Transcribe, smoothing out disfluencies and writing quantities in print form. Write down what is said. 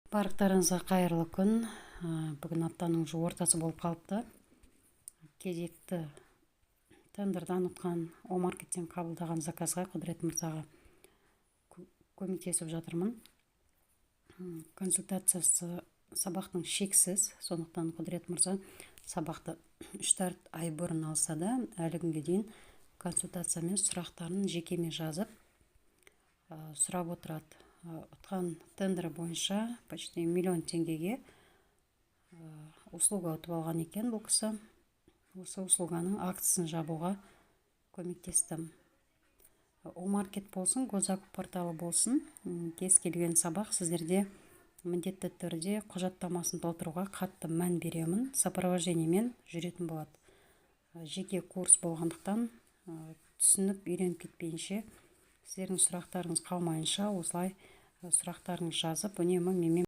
Барлықтарыңызға қайырлы күн! Бүгін аптаның уже ортасы болып қалыпты. Кезекті тендердан ұтқан, Омаркеттен қабылдаған заказға Құдірет мырзаға көмектесіп жатырмын. Консультациясы сабақтың шексіз, сондықтан Құдірет мырза сабақты 3-4 ай бұрын алса да, әлі күнге дейін консультация мен сұрақтарын жекеме жазып, сұрап отырады. Ұтқан тендері бойынша почти миллион теңгеге услуга ұтып алған екен бұл кісі. Осы услуганың актісін жабуға көмектестім. Омаркет болсын, госзакуп порталы болсын, кез келген сабақ сіздерде міндетті түрде құжаттамасын толтыруға қатты мән беремін, сопровождениемен жүретін болады. Жеке курс болғандықтан, түсініп үйреніп кетпейінше, сіздердің сұрақтарыңыз қалмайынша, осылай сұрақтарыңызды жазып, үнемі менімен